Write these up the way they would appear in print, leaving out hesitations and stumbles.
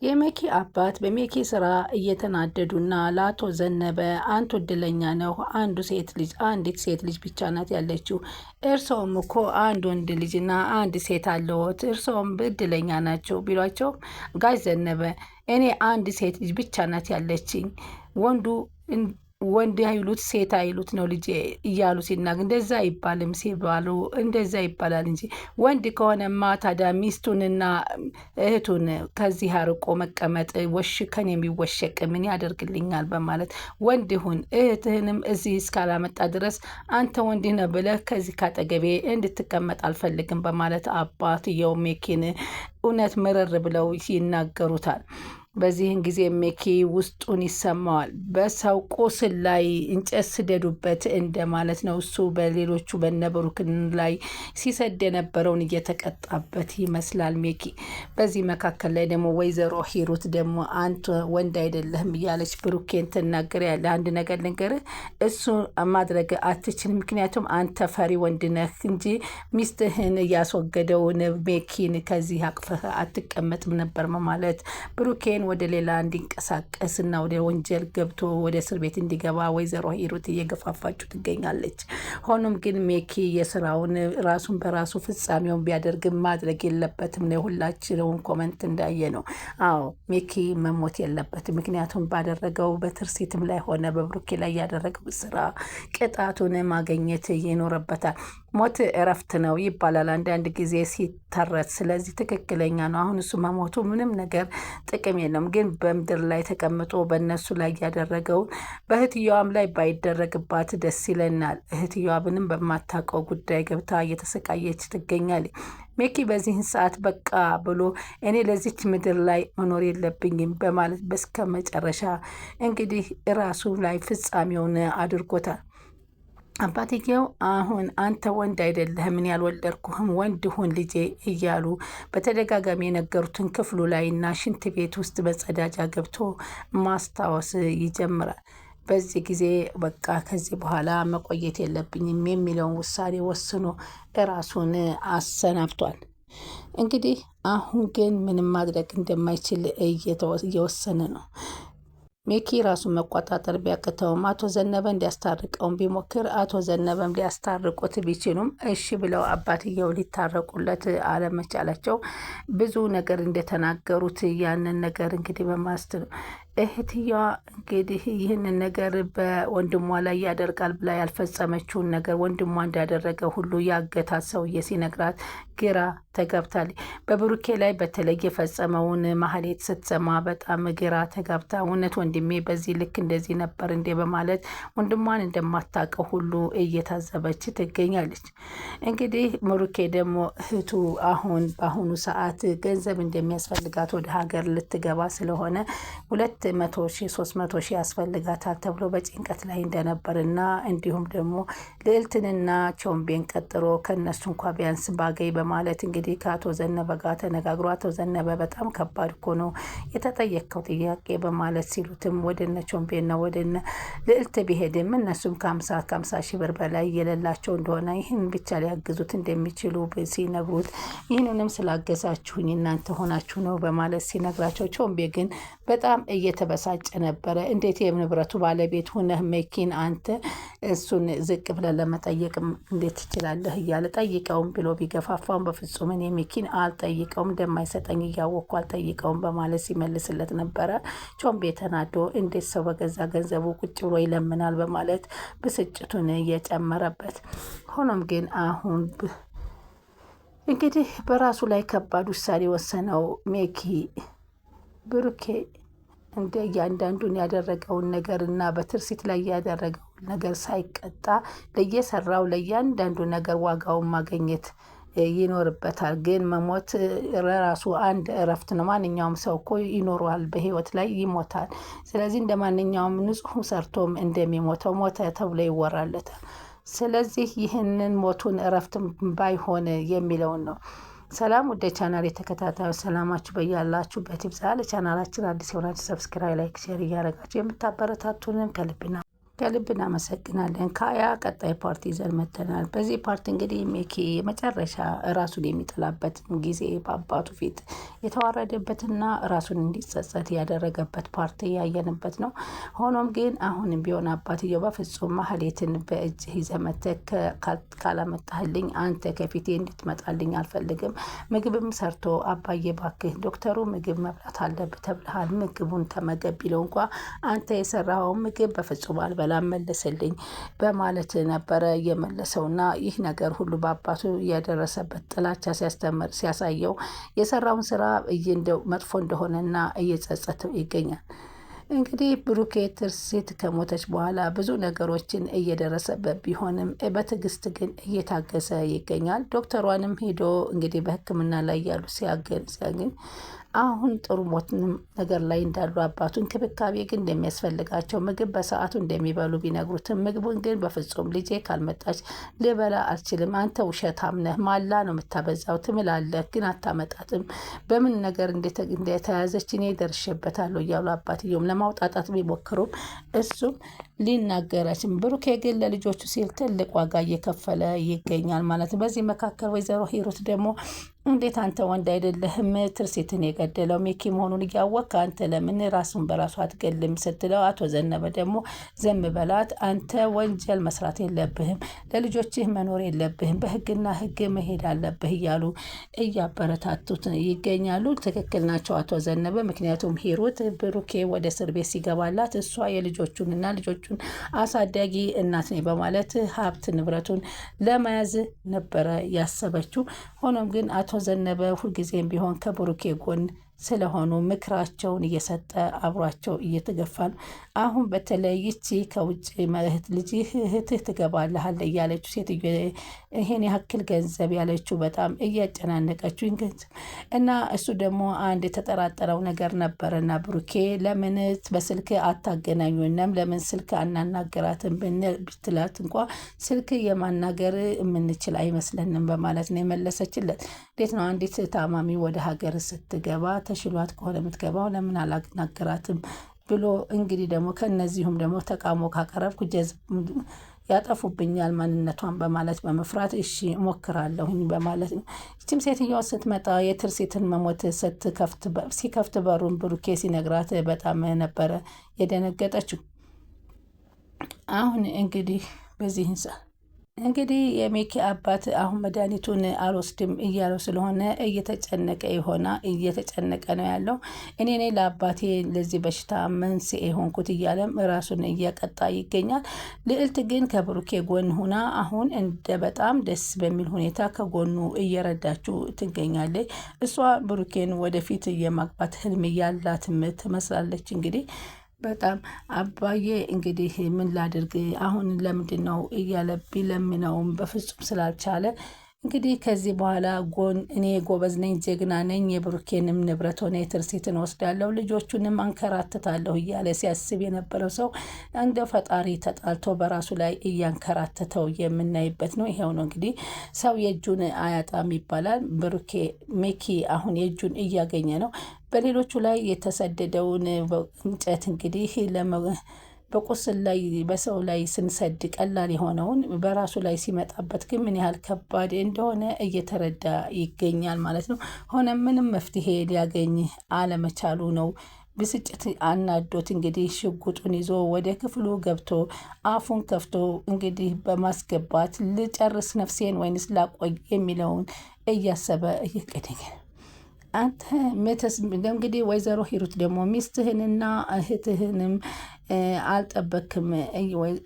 የሜኪ አባት በሜኪ ስራ እየተናደዱና ለአቶ ዘነበ አንተ እድለኛ ነው፣ አንዱ ሴት ልጅ አንዲት ሴት ልጅ ብቻ ናት ያለችው፣ እርስዎም እኮ አንድ ወንድ ልጅና አንድ ሴት አለዎት፣ እርስዎም እድለኛ ናቸው ቢሏቸው፣ ጋሽ ዘነበ እኔ አንድ ሴት ልጅ ብቻ ናት ያለችኝ፣ ወንዱ ወንድ አይሉት ሴት አይሉት ነው ልጄ እያሉ ሲናገር፣ እንደዛ አይባልም ሲባሉ እንደዛ ይባላል እንጂ ወንድ ከሆነማ ታዲያ ሚስቱንና እህቱን ከዚህ አርቆ መቀመጥ ወሽከን የሚወሸቅ ምን ያደርግልኛል በማለት፣ ወንድ ሁን፣ እህትህንም እዚህ እስካላመጣ ድረስ አንተ ወንድ ነህ ብለህ ከዚህ ካጠገቤ እንድትቀመጥ አልፈልግም በማለት አባትየው ሜኪን እውነት ምርር ብለው ይናገሩታል። በዚህን ጊዜ ሜኪ ውስጡን ይሰማዋል። በሰው ቁስል ላይ እንጨት ስደዱበት እንደማለት ነው። እሱ በሌሎቹ በነብሩክን ላይ ሲሰድ የነበረውን እየተቀጣበት ይመስላል ሜኪ። በዚህ መካከል ላይ ደግሞ ወይዘሮ ሂሩት ደግሞ አንተ ወንድ አይደለህም እያለች ብሩኬን ትናገር ያለ፣ አንድ ነገር ልንገርህ፣ እሱ ማድረግ አትችልም። ምክንያቱም አንተ ፈሪ ወንድ ነህ እንጂ ሚስትህን እያስወገደውን ሜኪን ከዚህ አቅፈህ አትቀመጥም ነበር ማለት ብሩኬን ወደ ሌላ እንዲንቀሳቀስና ወደ ወንጀል ገብቶ ወደ እስር ቤት እንዲገባ ወይዘሮ ሂሩት እየገፋፋችው ትገኛለች። ሆኖም ግን ሜኪ የስራውን ራሱን በራሱ ፍጻሜውን ቢያደርግም ማድረግ የለበትም ነው የሁላችንን comment እንዳየ ነው። አዎ፣ ሜኪ መሞት የለበትም። ምክንያቱም ባደረገው በትርሲትም ላይ ሆነ በብሩኬ ላይ ያደረገው ስራ ቅጣቱን ማግኘት ይኖርበታል። ሞት እረፍት ነው ይባላል አንዳንድ ጊዜ ሲተረት። ስለዚህ ትክክለኛ ነው። አሁን እሱ መሞቱ ምንም ነገር ጥቅም የለውም። ግን በምድር ላይ ተቀምጦ በእነሱ ላይ ያደረገውን በእህትየዋም ላይ ባይደረግባት ደስ ይለናል። እህትየዋ ምንም በማታውቀው ጉዳይ ገብታ እየተሰቃየች ትገኛለች። ሜኪ በዚህን ሰዓት በቃ ብሎ እኔ ለዚች ምድር ላይ መኖር የለብኝም በማለት በስከ መጨረሻ እንግዲህ ራሱ ላይ ፍጻሜውን አድርጎታል። አባትየው አሁን አንተ ወንድ አይደለህም፣ እኔ ያልወለድኩህም፣ ወንድ ሁን ልጄ እያሉ በተደጋጋሚ የነገሩትን ክፍሉ ላይ እና ሽንት ቤት ውስጥ መጸዳጃ ገብቶ ማስታወስ ይጀምራል። በዚህ ጊዜ በቃ ከዚህ በኋላ መቆየት የለብኝም የሚለውን ውሳኔ ወስኖ እራሱን አሰናብቷል። እንግዲህ አሁን ግን ምንም ማድረግ እንደማይችል እየወሰነ ነው። ሜኪ ራሱን መቆጣጠር ቢያቅተውም አቶ ዘነበ እንዲያስታርቀውን ቢሞክር አቶ ዘነበም ሊያስታርቁት ቢችሉም እሺ ብለው አባትየው ሊታረቁለት አለመቻላቸው ብዙ ነገር እንደተናገሩት ያንን ነገር እንግዲህ በማስት ነው። እህትየዋ እንግዲህ ይህንን ነገር በወንድሟ ላይ ያደርጋል ብላ ያልፈጸመችውን ነገር ወንድሟ እንዳደረገ ሁሉ ያገታት ሰውዬ ሲነግራት ግራ ተጋብታለች። በብሩኬ ላይ በተለይ የፈጸመውን ማህሌት ስትሰማ በጣም ግራ ተጋብታ እውነት ወንድሜ በዚህ ልክ እንደዚህ ነበር እንዴ በማለት ወንድሟን እንደማታውቀው ሁሉ እየታዘበች ትገኛለች። እንግዲህ ብሩኬ ደግሞ እህቱ አሁን በአሁኑ ሰዓት ገንዘብ እንደሚያስፈልጋት ወደ ሀገር ልትገባ ስለሆነ 200,000 300,000 ያስፈልጋታል ተብሎ በጭንቀት ላይ እንደነበርና እንዲሁም ደግሞ ልዕልትንና ቾምቤን ቀጥሮ ከእነሱ እንኳ ቢያንስ ባገኝ በማለት እንግዲህ ከአቶ ዘነበ ጋር ተነጋግሮ፣ አቶ ዘነበ በጣም ከባድ እኮ ነው የተጠየቅከው ጥያቄ በማለት ሲሉትም ወደነ ቾምቤና ወደነ ልዕልት ቢሄድም እነሱም ከ50 ሺህ ብር በላይ የሌላቸው እንደሆነ ይህን ብቻ ሊያግዙት እንደሚችሉ ሲነግሩት፣ ይህንንም ስላገዛችሁኝ እናንተ ሆናችሁ ነው በማለት ሲነግራቸው ቾምቤ ግን በጣም እየተበሳጨ ነበረ። እንዴት የንብረቱ ባለቤት ሁነህ መኪን አንተ እሱን ዝቅ ብለህ ለመጠየቅ እንዴት ትችላለህ? እያለ ጠይቀውም ብሎ ቢገፋፋውን በፍጹም እኔ ሚኪን አልጠይቀውም፣ እንደማይሰጠኝ እያወቅኩ አልጠይቀውም በማለት ሲመልስለት ነበረ። ቾምቤ ተናዶ እንዴት ሰው በገዛ ገንዘቡ ቁጭ ብሎ ይለምናል በማለት ብስጭቱን እየጨመረበት፣ ሆኖም ግን አሁን እንግዲህ በራሱ ላይ ከባድ ውሳኔ ወሰነው ሜኪ። ብሩኬ እንደ እያንዳንዱን ያደረገውን ነገር እና በትርሲት ላይ ያደረገውን ነገር ሳይቀጣ ለየሰራው ለእያንዳንዱ ነገር ዋጋውን ማግኘት ይኖርበታል። ግን መሞት ለራሱ አንድ እረፍት ነው። ማንኛውም ሰው እኮ ይኖረዋል፣ በህይወት ላይ ይሞታል። ስለዚህ እንደ ማንኛውም ንጹሕ ሰርቶም እንደሚሞተው ሞተ ተብሎ ይወራለታል። ስለዚህ ይህንን ሞቱን እረፍት ባይሆን የሚለውን ነው። ሰላም ወደ ቻናል የተከታታዩ፣ ሰላማችሁ በያላችሁበት ይብዛ። ለቻናላችን አዲስ የሆናችሁ subscribe፣ like፣ share እያደረጋችሁ የምታበረታቱንም ከልብና ከልብ እናመሰግናለን። ካያ ቀጣይ part ይዘን መጥተናል። በዚህ part እንግዲህ ሜኪ የመጨረሻ ራሱን የሚጠላበት ጊዜ በአባቱ ፊት የተዋረደበትና ራሱን እንዲጸጸት ያደረገበት part ያየንበት ነው። ሆኖም ግን አሁንም ቢሆን አባትየው በፍጹም ማህሌትን በእጅህ ይዘህ መጥተህ ካላመጣህልኝ አንተ ከፊቴ እንድትመጣልኝ አልፈልግም። ምግብም ሰርቶ አባዬ ባክህ ዶክተሩ ምግብ መብላት አለብህ ተብለሃል፣ ምግቡን ተመገብ ቢለው እንኳ አንተ የሰራኸውን ምግብ በፍጹም አልበላም መልስልኝ በማለት ነበረ የመለሰውና ይህ ነገር ሁሉ በአባቱ ያደረሰበት ጥላቻ ሲያስተምር ሲያሳየው የሰራውን ስራ መጥፎ እንደሆነና እየጸጸተው ይገኛል። እንግዲህ ብሩኬ ትርሲት ከሞተች በኋላ ብዙ ነገሮችን እየደረሰበት ቢሆንም በትዕግስት ግን እየታገሰ ይገኛል። ዶክተሯንም ሄዶ እንግዲህ በሕክምና ላይ ያሉ ሲያገኝ አሁን ጥሩ ሞት ነገር ላይ እንዳሉ አባቱ እንክብካቤ ግን እንደሚያስፈልጋቸው ምግብ በሰዓቱ እንደሚበሉ ቢነግሩትም ምግቡን ግን በፍጹም ልጄ ካልመጣች ልበላ አልችልም፣ አንተ ውሸታም ነህ፣ ማላ ነው የምታበዛው፣ ትምላለህ ግን አታመጣትም፣ በምን ነገር እንደተያዘች እኔ ደርሼበታለሁ እያሉ አባትየውም ለማውጣጣት ቢሞክሩም እሱም ሊናገረችም፣ ብሩኬ ግን ለልጆቹ ሲል ትልቅ ዋጋ እየከፈለ ይገኛል ማለት ነው። በዚህ መካከል ወይዘሮ ሂሩት ደግሞ እንዴት አንተ ወንድ አይደለህም? ትርሲትን የገደለው ሚኪ መሆኑን እያወቅህ አንተ ለምን ራሱን በራሱ አትገልም? ስትለው አቶ ዘነበ ደግሞ ዘም በላት፣ አንተ ወንጀል መስራት የለብህም፣ ለልጆችህ መኖር የለብህም፣ በህግና ህግ መሄድ አለብህ እያሉ እያበረታቱት ይገኛሉ። ትክክል ናቸው አቶ ዘነበ። ምክንያቱም ሂሩት ብሩኬ ወደ እስር ቤት ሲገባላት እሷ የልጆቹንና ልጆቹን አሳዳጊ እናት ነኝ በማለት ሀብት ንብረቱን ለመያዝ ነበረ ያሰበችው። ሆኖም ግን አቶ ዘነበ ሁልጊዜም ቢሆን ከብሩኬ ጎን ስለሆኑ ምክራቸውን እየሰጠ አብሯቸው እየተገፋ ነው። አሁን በተለይ ይቺ ከውጭ እህት ልጅ እህትህ ትገባልሃል እያለችው ሴትዮ ይሄን ያክል ገንዘብ ያለችው በጣም እያጨናነቀችው ገንዘብ እና እሱ ደግሞ አንድ የተጠራጠረው ነገር ነበረና ብሩኬ ለምን በስልክ አታገናኙንም? ለምን ስልክ አናናገራትም? ብትላት እንኳ ስልክ የማናገር የምንችል አይመስለንም በማለት ነው የመለሰችለት። እንዴት ነው አንዲት ታማሚ ወደ ሀገር ስትገባ ተሽሏት ከሆነ የምትገባው ለምን አላናገራትም ብሎ እንግዲህ ደግሞ ከነዚሁም ደግሞ ተቃውሞ ካቀረብኩ ያጠፉብኛል ማንነቷን በማለት በመፍራት እሺ እሞክራለሁኝ በማለት ነው። ይችም ሴትዮዋ ስትመጣ የትርሲትን መሞት ሲከፍት በሩን ብሩኬ ሲነግራት በጣም ነበረ የደነገጠችው። አሁን እንግዲህ በዚህ ህንፃ እንግዲህ የሚኪ አባት አሁን መድኃኒቱን አልወስድም እያለው ስለሆነ እየተጨነቀ ይሆና እየተጨነቀ ነው ያለው። እኔ ነኝ ለአባቴ ለዚህ በሽታ መንስኤ ሆንኩት እያለም ራሱን እየቀጣ ይገኛል። ልዕልት ግን ከብሩኬ ጎን ሁና አሁን እንደ በጣም ደስ በሚል ሁኔታ ከጎኑ እየረዳችው ትገኛለች። እሷ ብሩኬን ወደፊት የማግባት ህልም ያላትም ትመስላለች። እንግዲህ በጣም አባዬ እንግዲህ ምን ላድርግ አሁን ለምንድን ነው እያለ ቢለምነውም በፍጹም ስላልቻለ እንግዲህ ከዚህ በኋላ ጎን እኔ ጎበዝ ነኝ፣ ጀግና ነኝ፣ የብሩኬንም ንብረት ሆነ የትርሲትን ወስዳለሁ፣ ልጆቹንም አንከራትታለሁ እያለ ሲያስብ የነበረው ሰው እንደ ፈጣሪ ተጣልቶ በራሱ ላይ እያንከራተተው የምናይበት ነው። ይሄው ነው እንግዲህ ሰው የእጁን አያጣም ይባላል። ብሩኬ ሜኪ አሁን የእጁን እያገኘ ነው። በሌሎቹ ላይ የተሰደደውን እንጨት እንግዲህ በቁስል ላይ በሰው ላይ ስንሰድ ቀላል የሆነውን በራሱ ላይ ሲመጣበት ግን ምን ያህል ከባድ እንደሆነ እየተረዳ ይገኛል ማለት ነው። ሆነ ምንም መፍትሄ ሊያገኝ አለመቻሉ ነው። ብስጭት አናዶት እንግዲህ ሽጉጡን ይዞ ወደ ክፍሉ ገብቶ አፉን ከፍቶ እንግዲህ በማስገባት ልጨርስ ነፍሴን ወይንስ ላቆይ የሚለውን እያሰበ እየቀደገ አንተ መተስ እንግዲህ ወይዘሮ ሂሩት ደግሞ ሚስትህንና እህትህንም አልጠበክም።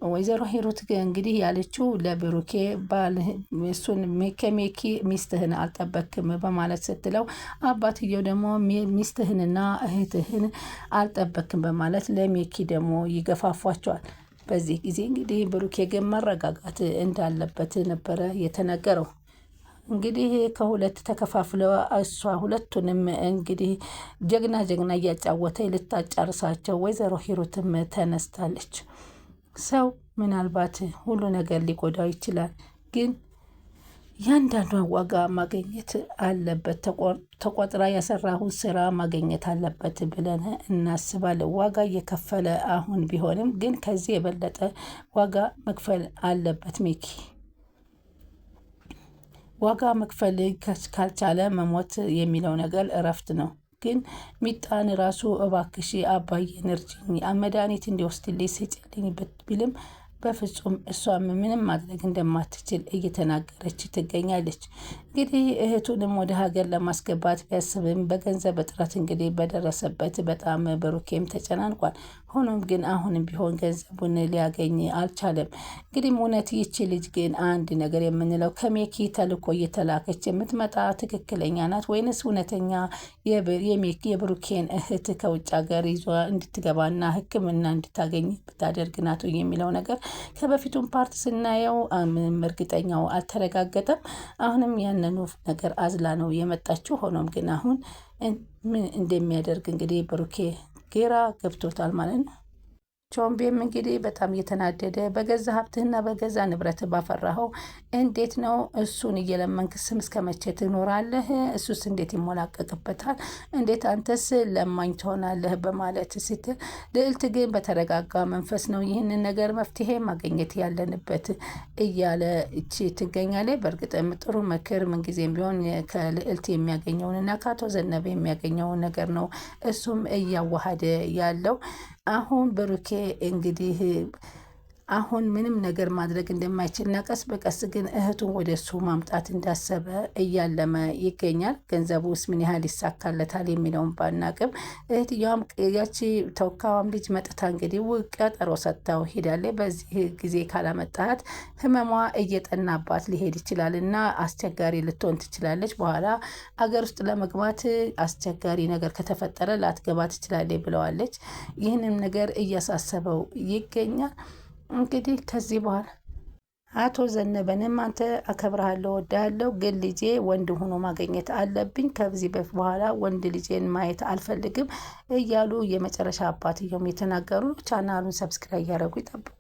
ወይዘሮ ሂሩት እንግዲህ ያለችው ለብሩኬ ባል እሱን ከሜኪ ሚስትህን አልጠበክም በማለት ስትለው፣ አባትየው ደግሞ ሚስትህንና እህትህን አልጠበክም በማለት ለሜኪ ደግሞ ይገፋፏቸዋል። በዚህ ጊዜ እንግዲህ ብሩኬ ግን መረጋጋት እንዳለበት ነበረ የተነገረው። እንግዲህ ከሁለት ተከፋፍለው እሷ ሁለቱንም እንግዲህ ጀግና ጀግና እያጫወተ ልታጫርሳቸው ወይዘሮ ሂሩትም ተነስታለች። ሰው ምናልባት ሁሉ ነገር ሊጎዳው ይችላል፣ ግን ያንዳንዷን ዋጋ ማግኘት አለበት፣ ተቆጥራ ያሰራሁን ስራ ማግኘት አለበት ብለን እናስባለን። ዋጋ እየከፈለ አሁን ቢሆንም ግን ከዚህ የበለጠ ዋጋ መክፈል አለበት ሚኪ። ዋጋ መክፈል ካልቻለ መሞት የሚለው ነገር እረፍት ነው። ግን ሚጣን ራሱ እባክሽ አባዬን እርጅኝ መድኃኒት እንዲወስድልኝ ስጭልኝ ቢልም በፍጹም እሷም ምንም ማድረግ እንደማትችል እየተናገረች ትገኛለች። እንግዲህ እህቱንም ወደ ሀገር ለማስገባት ቢያስብም በገንዘብ እጥረት እንግዲህ በደረሰበት በጣም ብሩኬም ተጨናንቋል። ሆኖም ግን አሁንም ቢሆን ገንዘቡን ሊያገኝ አልቻለም። እንግዲህ እውነት ይቺ ልጅ ግን አንድ ነገር የምንለው ከሜኪ ተልኮ እየተላከች የምትመጣ ትክክለኛ ናት ወይንስ እውነተኛ የብሩኬን እህት ከውጭ ሀገር ይዞ እንድትገባና ሕክምና እንድታገኝ ብታደርግ ናት የሚለው ነገር ከበፊቱም part ስናየው ምንም እርግጠኛው አልተረጋገጠም። አሁንም ያንኑ ነገር አዝላ ነው የመጣችው። ሆኖም ግን አሁን ምን እንደሚያደርግ እንግዲህ ብሩኬ ግራ ገብቶታል ማለት ነው። ቾምቤም እንግዲህ በጣም እየተናደደ በገዛ ሀብትህና በገዛ ንብረት ባፈራኸው እንዴት ነው እሱን እየለመንክ ስም እስከ መቼ ትኖራለህ? እሱስ እንዴት ይሞላቀቅበታል? እንዴት አንተስ ለማኝ ትሆናለህ? በማለት ስትል ልዕልት ግን በተረጋጋ መንፈስ ነው ይህንን ነገር መፍትሄ ማግኘት ያለንበት እያለ እቺ ትገኛለች። በእርግጥም ጥሩ ምክር ምንጊዜም ቢሆን ከልዕልት የሚያገኘውን እና ከአቶ ዘነበ የሚያገኘውን ነገር ነው እሱም እያዋሃደ ያለው። አሁን ብሩኬ እንግዲህ አሁን ምንም ነገር ማድረግ እንደማይችልና ቀስ በቀስ ግን እህቱን ወደ እሱ ማምጣት እንዳሰበ እያለመ ይገኛል። ገንዘቡ ውስጥ ምን ያህል ይሳካለታል የሚለውን ባናቅም እህትየዋም ያቺ ተወካዋም ልጅ መጥታ እንግዲህ ቀጠሮ ሰጥታው ሄዳለች። በዚህ ጊዜ ካላመጣት ህመሟ እየጠናባት ሊሄድ ይችላል እና አስቸጋሪ ልትሆን ትችላለች። በኋላ አገር ውስጥ ለመግባት አስቸጋሪ ነገር ከተፈጠረ ላትገባ ትችላለች ብለዋለች። ይህንም ነገር እያሳሰበው ይገኛል። እንግዲህ ከዚህ በኋላ አቶ ዘነበንም አንተ አከብረሃለሁ፣ ወዳለሁ፣ ግን ልጄ ወንድ ሆኖ ማግኘት አለብኝ። ከዚህ በኋላ ወንድ ልጄን ማየት አልፈልግም እያሉ የመጨረሻ አባትየውም የተናገሩ። ቻናሉን subscribe እያደረጉ ይጠብቁ።